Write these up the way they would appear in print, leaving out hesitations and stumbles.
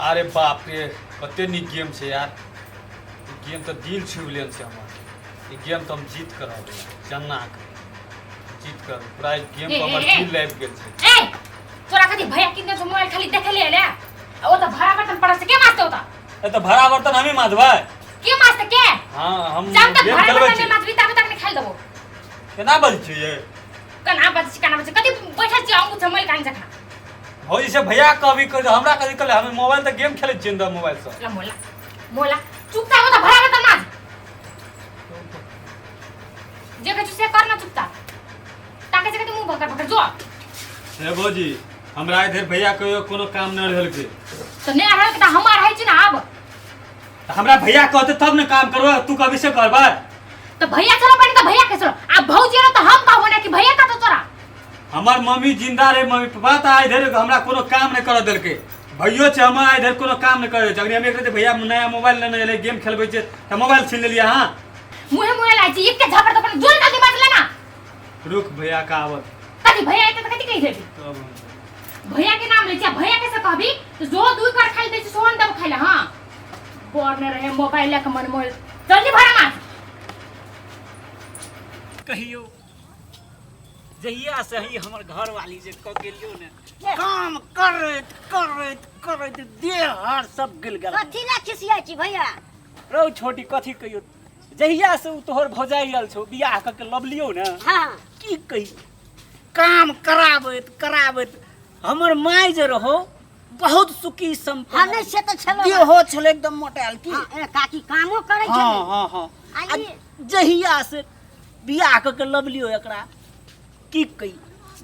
अरे बाप रे, कते नीक गेम छै यार। ई गेम तऽ दिल छुबि लेल छै हमर। ई गेम तऽ हम जीत कर रहबै, चन्ना के जीत कर पूरा। ई गेम ए, पर हमर ए, ए। दिल लाबि गेल छै। ए, तोरा कथी भैया किन दे मोबाइल खाली देखे ले ले आ ओ त भाड़ा बर्तन पड़ै छै, के माजते ओ त? ए, तऽ भाड़ा बर्तन हमी माजबै। के माजते के? हाँ, हम जब तक गेम भाड़ा खेलबै बर्तन छी। नहीं माजबी तब तक नहीं खाइ देबो। केना बजै छियै ये? केना बजै छी, केना बजै छी? कथी बैठल छी अंगूठा मोबाइल कान जखा? भौजी से भैया कभी कर हमरा कभी कहले, हम मोबाइल तऽ गेम खेलै छियै ने मोबाइल से। ला मोला मोला, चुपचाप ओ त भाड़ा बर्तन माज, जे कहै छी से कर ना चुपचाप। ताके छै कथी मुंह भकर भकर जो। हे भौजी, हमरा इधर भैया कहियो कोनो काम नहि रहल के। तऽ नहि रहल तऽ हम रहै छी ना आब। तऽ हमरा भैया कहते तब ने काम करबै, तू कभी से करबै? तऽ भैया छलो पहिने तऽ भैया के छलो, आब भौजी एलो तऽ हम कहबो ने कि भैया कतौ तोरा। हमर मम्मी जिंदा रहे, मम्मी पापा तऽ इधर हमरा कोनो काम नहि करऽ देलकै। भैयो छै हमर, इधर कोनो काम नहि करै छै। जखनी हम एक रहे भैया नया मोबाइल लेने एलै, गेम खेलबै छै तऽ मोबाइल छीन लेलियै अहाँ। मुहे मुहे लाइ छी, एके झापड़ तऽ अपन जोर जल्दी मार लेना। रुक, भैया का आवत। कथी भैया एते तऽ कथी कहि देबी? तब हम भैया के नाम लै छी आ भैया के से कहबी तऽ जो दुई कर खाइ दै छी सोहन दब खाइ ले। हां, बोर ने रहे मोबाइल ले के मन मोल जल्दी भरा मार। कहियो जहिया से ही हमर घरवाली जे कऽ गेलियो ने, काम करैत करैत करैत देह हाथ सब गल गेल। कथी ला खिसियाइ छी भैया? रौ छोटी, कथी कहियो, जहिया से उ तोहर भौजाई आयल छौ, बियाह कऽ के लबलियो ने, की कही, काम कराबैत कराबैत हमर माय जे रहो बहुत सुखी संपन्न। हाँ, नहीं से तऽ छलो। देहो छलै एकदम मोटायल की। हाँ, ए, काकी कामो करै छलै। हाँ हाँ हाँ आ आ ई- जहिया से बियाह कऽ के लबलियो एकरा, की कही,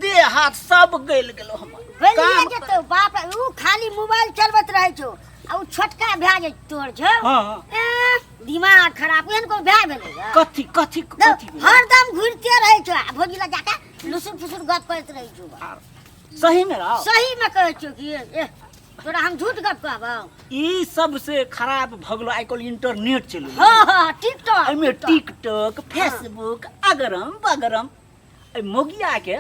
देह हाथ सब गलि गेलो हमर। गलिए काम जेतौ बाप रे, उ खाली मोबाइल चलबैत रहै छौ आ उ छोटका भए जे तोहर छौ। हाँ। ए, दिमाग खराब एहन कोन भए भेलै गे? कथी कथी कथी भेलै? हरदम घुरिते रहै छौ आ भौजी लग जाके लुसुर फुसुर गप करैत रहै छौ। सही में रहो? सही में कहै छियौ कि ए, तोरा हम झूठ गप कहबौ? ई सबसे खराब भगलो आइ काल्हि इंटरनेट चलि गेलै। हाँ हाँ, टिकटॉक। एहिमे टिकटॉक, फेसबुक, अगरम बगरम। एहि मोगिया के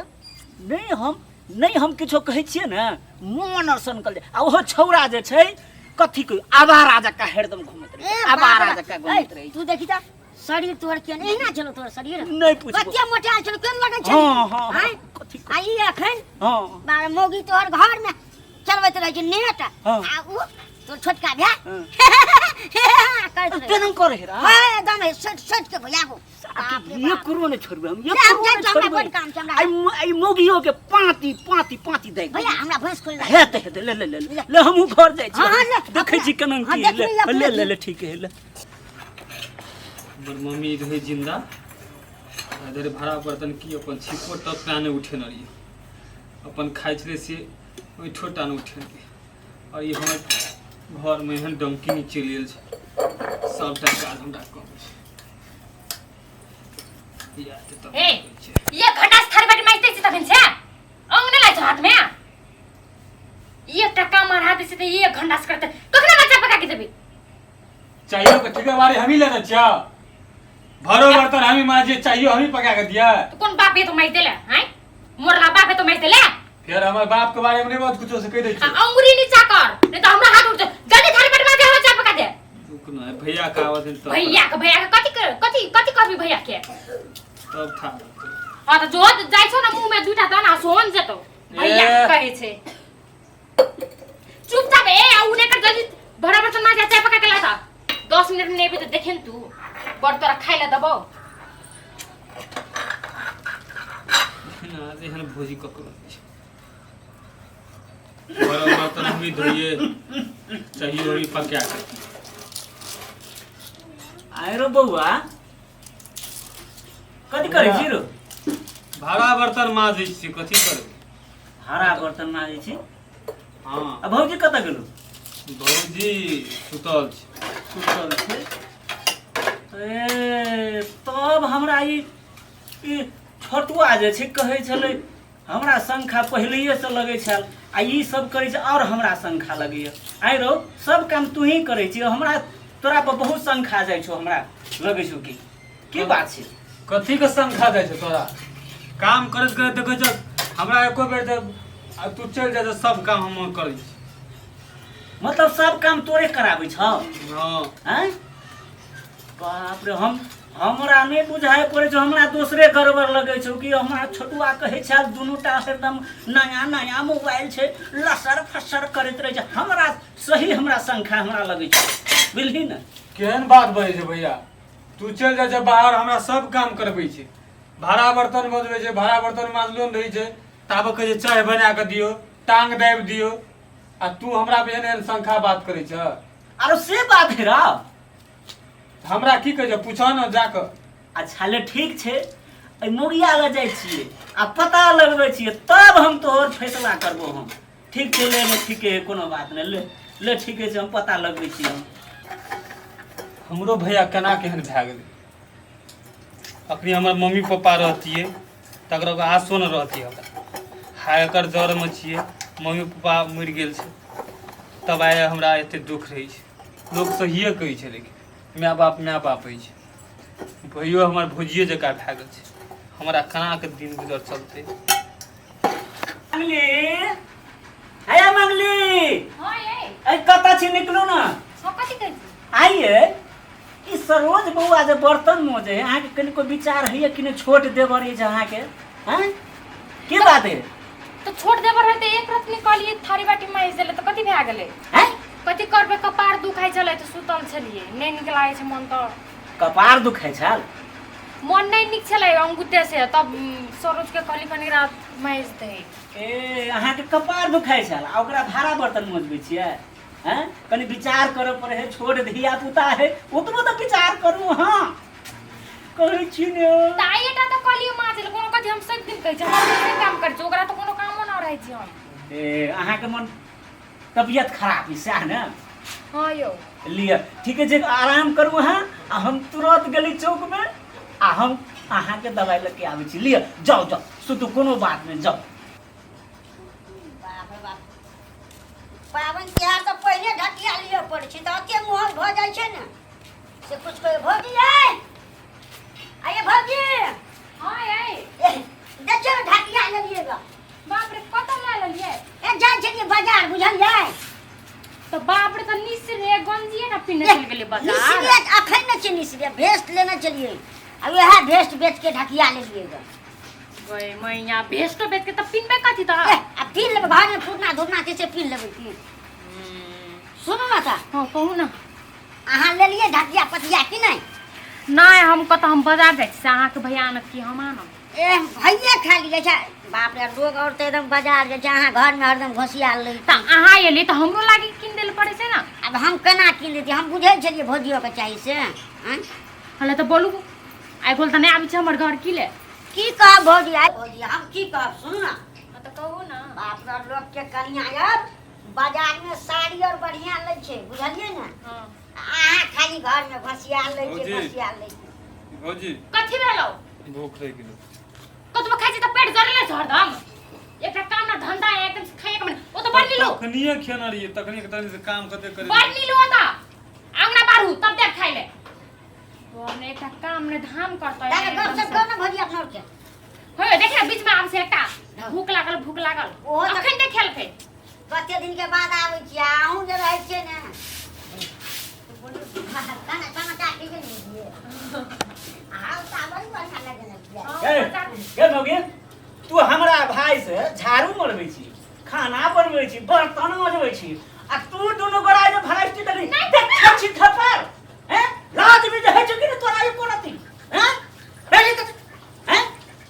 नहि हम नहि हम किछो कहै छियै ने, मोन सनकल जाइ। आ ओहो छौड़ा जे छै, कथी कहियो, आवारा जकाँ हरदम घुमैत रहै ए, छै, आवारा बाप रे। जकाँ घुमैत ए, रहै छै। तू देखी तऽ शरीर तोहर केहन एहिना छलो तोहर शरीर? नहि पुछबो। कते मोटायल छलो, केहन लगै छलै? हाँ, हाँ, हाँ, आँय? कथी आ ई एखन हाँ। बार मौगी तोहर घर में चलबैत रहै छै नेट। हाँ। आ उ तोर छोटका भाय हाँ। करैत रहै। केना करै हे रा? हाँ, एकदम हे, सोचि सोचि के भैया हो। बाप रे बाप। एकरो नहि छोड़बै हम। से हम एकरो जाइ नहि छी, हमरा छोड़बै। बड़ काम छै, हमरा। आइ मौगियो के पाँति पाँति पाँति दै। भैया, हमरा भैंस खोल। हेतै हेतै, ले ले ले ले ले, हमहूँ घर जाइ छी। हाँ, हाँ, ले। देखै छी केना हाँ, की। देख ले लिअ अपने ले ले की। ले, ठीक है, ले। हमर मम्मी रहै जिंदा, इधर भाड़ा बर्तन की अपन छिपो टप टा नहि उठेने रहियै, अपन खाइ छलै से ओहिठो टा नहि उठेने रहियै। आओर ई हमर घरमे एहन डमकिनी चलि गेल छै, सबटा काज हमरा कम छै। इएह तऽ तब ए, होइ छै। एक घंटा से थारी बाटी माजते छी तखन से अंग नहि लागै छौ हाथमे? एकटा काम मार हाथ से तऽ एक घंटा से करते, कखन हमरा चाय पका के देबी? चाहियो के ठेकेदारी हमही लेने छियै, भरो बर्तन हमही माजिए, चाहियो हमही पका के दिया। तो कोन बाप हे तो माज देले? हैं, मोरला बाप हे तो माज देले? फेर हमर बाप के बारे में नहीं बहुत कुछो से कह दै आ छियै। अंगुरी नीचा कर, नहीं तो हमरा हाथ उठ जाए। जल्दी थारी बाटी माज दे, हमरा चाय पका दे। रुक ना, भैया का आवाज है तब। भैया के कथी कथी कथी कहबी भैया के? तब था। हाँ, तो जो जाइ छौ ना मुंह में दूटा दाना सोन जेतौ। भैया ए। कहै छै चुपचाप। ए, आ उने कर जल्दी बराबर से माजा, चाय पका के लाता। 10 मिनट में नहीं एबे तऽ देखेन तू, बड़ तोरा खाइ ला देबौ ना एहन भोजी ककरो नहि छै। बड़ा बर्तन हमी धोइए, चाहिए हमी पका के। आइ रो बौआ, कथी करै छी रो? भाड़ा बर्तन माजै छी, कथी करबै? भाड़ा बर्तन माजै छी? हाँ। आ भौजी कतऽ गेलौ? भौजी सुतल छै। सुतल छै? ए, तब हमरा ई ई छोटुआ जे छै कहै छलै, हमरा शंखा पहिलैएसँ लगै छल, आ ई सब करै छै आओर हमरा शंखा लगैए। आइ रौ, सब काम तूही करै छी, हमरा तोरा पर बहुत शंखा जाइ छौ, हमरा लगै छौ कि की बात छै? कथी के शंखा जाइ छौ तोरा? काम करैत करैत देखै छौ हमरा एको बेर तऽ आ तू चलि जा तऽ सब काम हम करै छी। मतलब सब काम तोरे कराबै छौ? हँ। आँय बाप रे, हम हमरा नहि बुझाइ पड़ै छौ, हमरा दोसरे गड़बड़ लगै छौ कि हमरा छोटुआ कहै छै दुनू टा एकदम नया नया मोबाइल छै, लसर फसर करैत रहै छै। हमरा सही हमरा शंका हमरा लगै छौ, बुझली ने? केहन बात बजै छै भैया, तू चलि जाइ छै बाहर, हमरा सब काम करबै छै, भाड़ा बर्तन मजबै छै, भाड़ा बर्तन माजलो नहि रहै छै, ताबे कहै छै चाय बना कऽ दियौ, टांग दाबि दियौ, आ तू हमरा पे एहन एहन शंखा बात करै छ। आरो से बात है रौ? हमरा की कहै छै पूछऽ ने जाकऽ। अच्छा ले ठीक छै, एहि मोगिया लग जाइ छियै आ पता लगबै छियै, तब हम तोहर फैसला करबो हम। ठीक छै, ले ले, ठीके है, कोनो बात नहि, ले ले, ठीके छै, हम पता लगबै छियै हम। हमरो भैया केना केहन भए गेलै। अखनी हमर मम्मी पप्पा रहतियै तकर ओकर आशो नहि रहतियै हमरा। हाय एकर जरमे छियै, मम्मी पप्पा मरि गेल छै तब आइ हमरा एते दुःख रहै छै। लोक सहिए कहै छै, लेकिन माय बाप माय बाप होइ छै। भैयो हमर भौजिए जकाँ भए गेल छै। हमरा केना के दिन गुजर चलतै? मंगली, हे मंगली। हँ ये। ऐ कतऽ छी? निकलू ने। हँ, कथी कहै छी? आइए ई सरोज बौआ जे बर्तन मोजे है, अहाँके कनिको विचार होइए कि नहि? छोट देवर अछि अहाँके, हैं? की बात है? तऽ छोट देवर है तऽ एक रात निकालिए थारी बाटी माइज देले तऽ कथी भए गेलै? हैं? कथी करबै, कपार दुखाइ छलै तऽ सुतल छलियै, नहि नीक लागै छै मन तऽ। कपार दुखाइ छल? मन नहि नीक छलै अंगूठे से, तब सरोज के कहली कनी रात माइज दे। ए अहाँके कपार दुखाइ छल आ ओकरा भाड़ा बर्तन मोजबै छियै? हैं? कनि विचार करऽ पड़े है, छोट धिया पुता है, ओतबो तऽ विचार करू। अहाँ कहै छी ने। तऽ आइ एटा तऽ कहलियै माजल कोनो कथी, हम सब दिन कहै छी हम अपने काम करै छी, ओकरा तऽ कोनो कामो न रहै छी हम। ए अहाँके मन तबियत खराब है सएह ने? हँ यौ। लिअ ठीके छै, आराम करू अहाँ, आ हम तुरत गेली चौकमे आ हम अहाँके दवाइ लऽ के आबै छी। लिअ जाउ जाउ सुतू, कोनो बात नहि, जाउ। बाप रे बाप, पाबनि तिहार तऽ पहिले ढकिया लिअ पड़ै छै तऽ एते महग भऽ जाइ छै ने से कुछ कहियो। भौजी यै, आइए भौजी। हँ यै। ए, देखियौ ढकिया लेलियै ग। बाप रे, कतऽ लए लेलियै? ए जाइ छलियै बाजार, बुझलियै? तऽ बाप रे, तऽ निसरे गंजिए ने पिन्हने चलि गेलियै बाजार। निसरे अखन नहि छै, निसरे भेस्ट लेने छलियै आ वएह भेस्ट बेच के ढकिया लेलियै ग। गए मैया, भेस्टो बेच के तऽ पिन्हबै कथी तऽ? ए, आ पीन लेबै घरमे, फुटना धुरना छै से पीन लेबै की। सुनू ने तऽ। हँ कहू ने। अहाँ लेलियै ढकिया पतिया कि नहि? नहि, हम कतऽ, हम बाजार जाइ छी से अहाँके भैया आनत कि हम आनब? ए भैये खाली जाइ छै। बाप रे, लोग और तऽ एकदम बाजार जाइ छै, अहाँ घरमे हरदम घोसियाल रहै। तऽ अहाँ एलियै तऽ हमरो लागी कीन देल पड़ै छै ने। आब हम केना कीन देतियै? हम बुझै छलियै भौजियोके चाही से। आँय हले तऽ बोलू, आइ काल्हि तऽ नहि आबै छै हमर घर की ले। की कहब भौजी, आइ भौजी हम की कहब, सुनू ने। हँ तऽ कहू ने। बाप रे, लोग के कनिया आब बाजार में साड़ी और बढ़िया लै छै, बुझलियै ने? हँ। अहाँ खाली घर में घसियाल लै छै। भौजी। घसियाल लै छै। भौजी। कथी भेलौ? भूख लागि गेलो। कतबो खाइ छी तऽ पेट जरले छै हरदम, एकटा काम ना धंधा है, एकदम से खाइए के मन ओ तऽ बड़ नीलू। तखनिए खेने रहियै, तखनिए के तनी से काम कते करे। बड़ नीलू, ओतऽ अंगना बारू तब देख खाइ ले। ने एकटा काम ने धाम करतै। ताके गप सप करू ने भौजी अपना के। हे देख ने, बीच में आब से एकटा भूख लागल, भूख लागल। ओहो तऽ- अखन देखेलकै। कते दिन के बाद आबै छियै, अहूँ जे रहै छियै ने बोलू, खाना समाचार ठीक ने बुझियै। अहाँ तऽ बड़ी बढ़िआँ लगेने छियै। ए, गे मौगी, तू हमरा भाई से झाड़ू मरबै छी, खाना बनबै छी, बर्तन मजबै छी, आ तू दुनू गोरा जे भराइस्टी देली देखै छी थप्पड़, हैं? लाज भी रहै छौ कि नहि तोरा एको रत्ती, हैं? बैठ तऽ, हैं?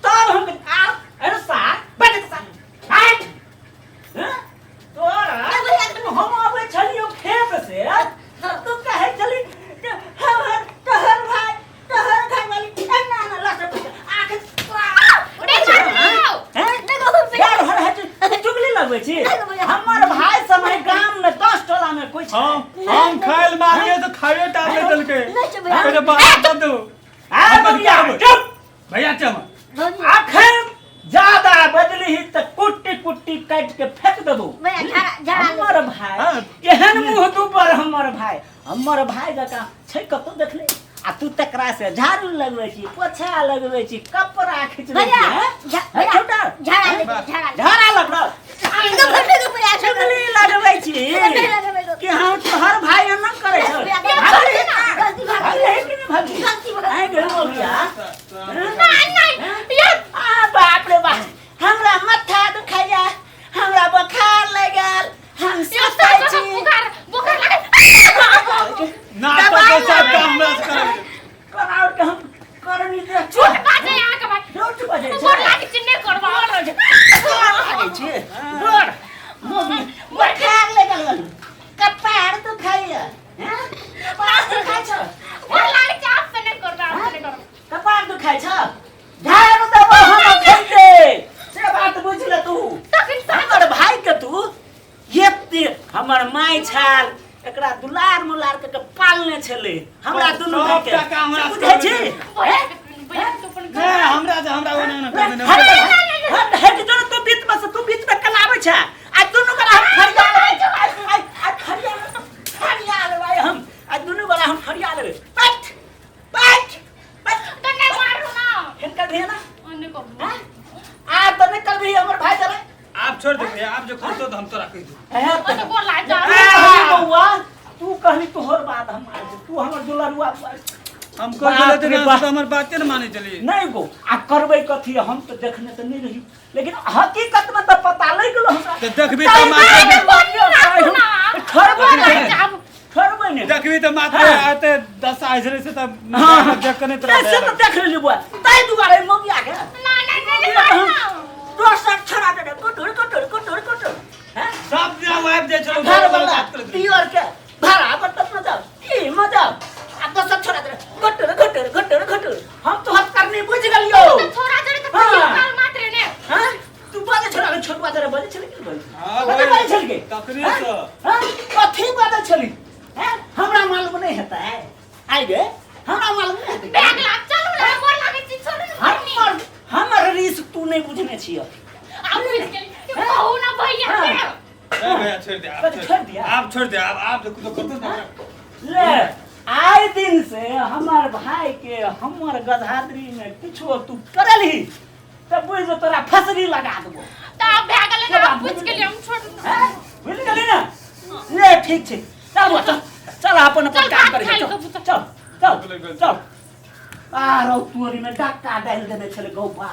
तब हम आ अरे सार बैठ तऽ सार बैठ, हैं? तोरा हम अबै छलियौ खेत से तऽ तू कहै छली जे हमर तोहर भाय तोहर घरवाली एना एना लसक आँख नहि मारलियौ। हैं? यार हर हर चुगली लगबै छी हमर भाय समय गाम में 10 टोला में कोई छै? हम खाइल मांगे तऽ खाइए टा नहि देलकै। नहि छै भैया। कहै छै, बाहर दऽ दू। आ बबिया, चुप। भैया चम भौजी अखन ज्यादा बजली तऽ कुट्टी कुट्टी काटि के फेंक देबो। भैया, झाड़ा- झाड़ा ले। हमर भाय हाँ। एहन मुंह दुबर हमर भाय, हमर भाय जकाँ छै कतौ देखले? आ तू तकरा से झाड़ू लगबै छी, पोछा लगबै छी, कपड़ा खिचबै छी, भैया, हैं? झा- हैं, छोटा? झाड़ा ले, झाड़ा ले। झाड़ा लगबै, भैया, चुगली लगबै छी लगबै। कि खाइ छियै गोर मम्मी बोखार लगल हन। कपार दुखाइया हैं कपार दुखाइ छ गोर लागै छै आप से नहीं करबै आप से नहीं करबै कपार दुखाइ छ झाड़ू देबो हम अखन से बात बुझ ले तू तखन हमर भाई के तू एते हमर माय छाल एकरा दुलार मुलार के पालने छलै हमरा दुनू भाई के सब टाका हमरा से बुझै छी भैया भैया तू अपन नहि हमरा जे हमरा ओना ओना कर देने हट हट हट जो तू बीच में से तू बीच में कलाबै छै आ दुनू गोरा हम फरिया लेबै आ आ फरिया फरिया लेबै हम आ दुनू गोरा हम फरिया लेबै बैठ बैठ बैठ तो नहीं मारू ना हिनकर भी है ना नहीं करू हैं? आ तऽ नहि करबही हमर भाई जरा आप छोड़ दे भैया आप जो करतो तो हम तोरा कहि दू है ओ तो गोर लाग जा कहली बौआ तू कहली तोहर बात हम मानै छी। तू हमर दुलरुआ हम बाप कह देले रे ना बाप। तो हमर बाते न माने चलिए नहीं गो आ करबै कथी हम तऽ देखने तऽ नहि रही लेकिन हकीकत में तऽ पता लागि गेलो हमरा तऽ देखबी तऽ मारबे छोड़बै नहि छोड़बै नहि देखबी तऽ माथे हाँ। आते दस आइ छलै से तऽ हाँ। देख के नहि तोरा से तऽ देख लेली बौआ ताहि दुआरे मौगिया के ना ना ना दोसर छोड़ा देने कुटुर कुटुर कुटुर कुटुर हैं सब दिन आबि जाइ छलौ घर वाला दियर के भाड़ा पर तब न जाओ ई म जाओ आ दोसर छोड़ा देने कुटुर कुटुर कुटुर कुटुर हम तो हथ करनी बुझ गेलियो तो छोरा जरे तो हाँ। काल मात्र ने हैं तू बाजे छोड़ा के छोटवा जरे बाजे छली कि बाजे हाँ, कते बाजे छली के तखने हैं? से। हैं? कथी बाजे छली हैं हमरा मालूम नहीं हेतै आइ गे हमरा मालूम नहीं हेतै बैग ला चलू ना गोर लागे छी छोड़ू ना हमर हमर रिस्क तू नहीं बुझने छिय आ बुझ गेली कहू ना भैया हाँ। के ए भैया छोड़ दे आप कथी छोड़ दिया? आप छोड़ दे आप आप जो कुछ करतो ना ले आइ दिन से हमर भाई के हमर गधाद्री में किछो तू करलही तऽ बुझ जो तोरा फसरी लगा देबो त अब भए गेलै ना बाप, आब बुझ गेली हम छोड़ हैं? बुझि गेली ना ले ठीक छै चल बौआ, चल चल अपन अपन चल, काम भात करै खाइ चल कऽ चल चल चल आ रौ तोरी में डक्का डालि देने छलै गौपा।